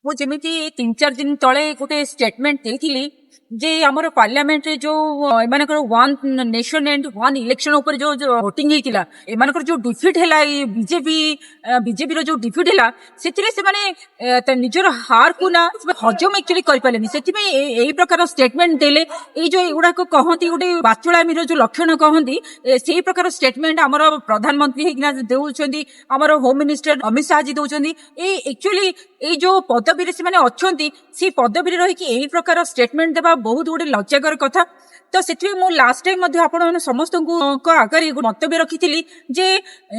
ମୁଁ ଯେମିତି 3-4 ଦିନ ତଳେ ଗୋଟେ ଷ୍ଟେଟମେଣ୍ଟ ଦେଇଥିଲି ଯେ ଆମର ପାର୍ଲାମେଣ୍ଟରେ ଯୋଉ ଏମାନଙ୍କର one nation and one election ଉପରେ ଯୋଉ ଭୋଟିଂ ହେଇଥିଲା, ଏମାନଙ୍କର ଯୋଉ ଡିଫିଟ୍ ହେଲା, ଏଇ ବିଜେପିର ଯୋଉ ଡିଫିଟ୍ ହେଲା, ସେଥିରେ ସେମାନେ ନିଜର ହାରକୁ ନା ସେମାନେ ହଜମ ଆକ୍ଚୁଆଲି କରିପାରିଲେନି। ସେଥିପାଇଁ ଏଇ ପ୍ରକାର ଷ୍ଟେଟମେଣ୍ଟ ଦେଲେ। ଏଇ ଯୋଉ ଏଗୁଡାକ କହନ୍ତି, ଗୋଟେ ବାଚୁଳାମିର ଯୋଉ ଲକ୍ଷଣ କହନ୍ତି, ସେଇ ପ୍ରକାର ଷ୍ଟେଟମେଣ୍ଟ ଆମର ପ୍ରଧାନମନ୍ତ୍ରୀ ହେଇକିନା ଦେଉଛନ୍ତି, ଆମର ହୋମ ମିନିଷ୍ଟର ଅମିତ ଶାହା ଜି ଦଉଛନ୍ତି। ଏଇ ଆକ୍ଚୁଆଲି ଏଇ ଯୋଉ ପଦବୀରେ ସେମାନେ ଅଛନ୍ତି, ସେଇ ପଦବୀରେ ରହିକି ଏଇ ପ୍ରକାର ଷ୍ଟେଟମେଣ୍ଟ ଦେବା ବହୁତ ଗୋଟେ ଲଜ୍ଜାକର କଥା। ତ ସେଥିପାଇଁ ମୁଁ ଲାଷ୍ଟ ଟାଇମ ମଧ୍ୟ ଆପଣ ସମସ୍ତଙ୍କୁ ଆଗରେ ଗୋଟେ ମନ୍ତବ୍ୟ ରଖିଥିଲି ଯେ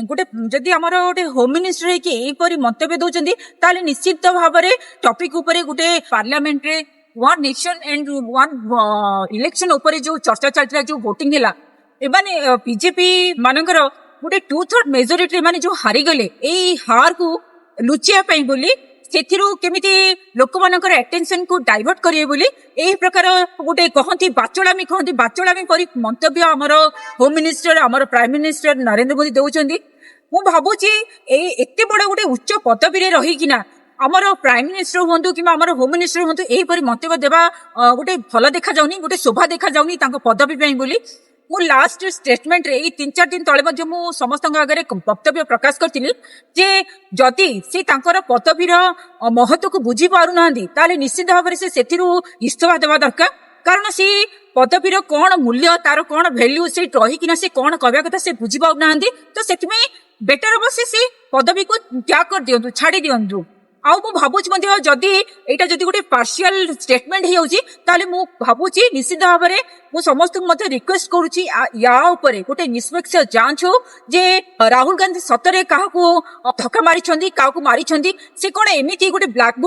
ଗୋଟେ ଯଦି ଆମର ଗୋଟେ ହୋମ ମିନିଷ୍ଟର ହେଇକି ଏଇପରି ମନ୍ତବ୍ୟ ଦଉଛନ୍ତି, ତାହେଲେ ନିଶ୍ଚିତ ଭାବରେ ଟପିକ ଉପରେ ଗୋଟେ ପାର୍ଲାମେଣ୍ଟରେ one nation and one election ଉପରେ ଯୋଉ ଚର୍ଚ୍ଚା ଚାଲିଥିଲା, ଯୋଉ ଭୋଟିଂ ହେଲା, ଏମାନେ ବିଜେପି ମାନଙ୍କର ଗୋଟେ 2/3 ମେଜୋରିଟି ଏମାନେ ଯୋଉ ହାରିଗଲେ, ଏଇ ହାରକୁ ଲୁଚିବା ପାଇଁ ବୋଲି, ସେଥିରୁ କେମିତି ଲୋକମାନଙ୍କର ଆଟେନସନ କୁ ଡାଇଭର୍ଟ କରିବେ ବୋଲି ଏଇ ପ୍ରକାର ଗୋଟେ କହନ୍ତି ବାଚଳାମି କହନ୍ତି, ବାଚଳାମି ପରି ମନ୍ତବ୍ୟ ଆମର ହୋମ ମିନିଷ୍ଟର, ଆମର ପ୍ରାଇମ ମିନିଷ୍ଟର ନରେନ୍ଦ୍ର ମୋଦି ଦଉଛନ୍ତି। ମୁଁ ଭାବୁଛି ଏଇ ଏତେ ବଡ ଗୋଟେ ଉଚ୍ଚ ପଦବୀରେ ରହିକିନା ଆମର ପ୍ରାଇମ ମିନିଷ୍ଟର ହୁଅନ୍ତୁ କିମ୍ବା ଆମର ହୋମ ମିନିଷ୍ଟର ହୁଅନ୍ତୁ, ଏହିପରି ମନ୍ତବ୍ୟ ଦେବା ଗୋଟେ ଭଲ ଦେଖାଯାଉନି, ଗୋଟେ ଶୋଭା ଦେଖାଯାଉନି ତାଙ୍କ ପଦବୀ ପାଇଁ ବୋଲି। ମୁଁ ଲାଷ୍ଟ ଷ୍ଟେଟମେଣ୍ଟରେ ଏଇ 3-4 ଦିନ ତଳେ ମଧ୍ୟ ମୁଁ ସମସ୍ତଙ୍କ ଆଗରେ ବକ୍ତବ୍ୟ ପ୍ରକାଶ କରିଥିଲି ଯେ ଯଦି ସେ ତାଙ୍କର ପଦବୀର ମହତ୍ଵକୁ ବୁଝି ପାରୁନାହାନ୍ତି, ତାହେଲେ ନିଶ୍ଚିତ ଭାବରେ ସେ ସେଥିରୁ ଇସ୍ତଫା ଦେବା ଦରକାର। କାରଣ ସେ ପଦବୀର କଣ ମୂଲ୍ୟ, ତାର କଣ ଭ୍ୟାଲ୍ୟୁ, ସେ ରହିକିନା ସେ କଣ କହିବା କଥା ସେ ବୁଝିପାରୁନାହାନ୍ତି। ତ ସେଥିପାଇଁ ବେଟର ହବ ସେ ପଦବୀକୁ ତ୍ୟାଗ କରିଦିଅନ୍ତୁ, ଛାଡି ଦିଅନ୍ତୁ। ଆଉ ମୁଁ ଭାବୁଛି ମଧ୍ୟ ଯଦି ଏଇଟା ଯଦି ଗୋଟେ ପାର୍ସିଆଲ ଷ୍ଟେଟମେଣ୍ଟ ହେଇଯାଉଛି, ତାହେଲେ ମୁଁ ଭାବୁଛି ନିଶ୍ଚିତ ଭାବରେ ମୁଁ ସମସ୍ତଙ୍କୁ ମଧ୍ୟ ରିକ୍ୱେଷ୍ଟ କରୁଛି, ୟା ଉପରେ ଗୋଟେ ନିଷ୍ପକ୍ଷ ଯାଞ୍ଚ ହଉ ଯେ ରାହୁଲ ଗାନ୍ଧୀ ସତରେ କାହାକୁ ଧକ୍କା ମାରିଛନ୍ତି, କାହାକୁ ମାରିଛନ୍ତି। ସେ କଣ ଏମିତି ଗୋଟେ ବ୍ଲାକ୍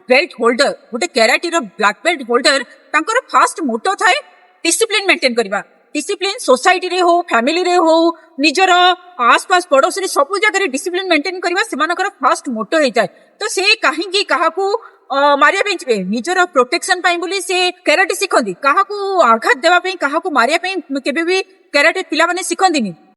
ବେଲ୍ଟ ହୋଲ୍ଡର, ଗୋଟେ କ୍ୟାରାଟିର ବ୍ଲାକ୍ ବେଲ୍ଟ ହୋଲ୍ଡର, ତାଙ୍କର ଫାଷ୍ଟ ମୋଟୋ ଥାଏ ଡିସିପ୍ଲିନ ମେଣ୍ଟେନ କରିବା। ଡିସିପ୍ଲିନ ସୋସାଇଟିରେ ହଉ, ଫ୍ୟାମିଲିରେ ହଉ, ନିଜର ଆସପାସ ପଡୋଶରେ, ସବୁ ଜାଗାରେ ଡିସିପ୍ଲିନ ମେଣ୍ଟେନ କରିବା ସେମାନଙ୍କର ଫାଷ୍ଟ ମୋଟୋ ହେଇଥାଏ। ତ ସେ କାହିଁକି କାହାକୁ ମାରିବା ପାଇଁ ଯିବେ? ନିଜର ପ୍ରୋଟେକ୍ସନ ପାଇଁ ବୋଲି ସେ କ୍ୟାରାଟେ ଶିଖନ୍ତି। କାହାକୁ ଆଘାତ ଦେବା ପାଇଁ, କାହାକୁ ମାରିବା ପାଇଁ କେବେ ବି କ୍ୟାରାଟେ ପିଲାମାନେ ଶିଖନ୍ତିନି।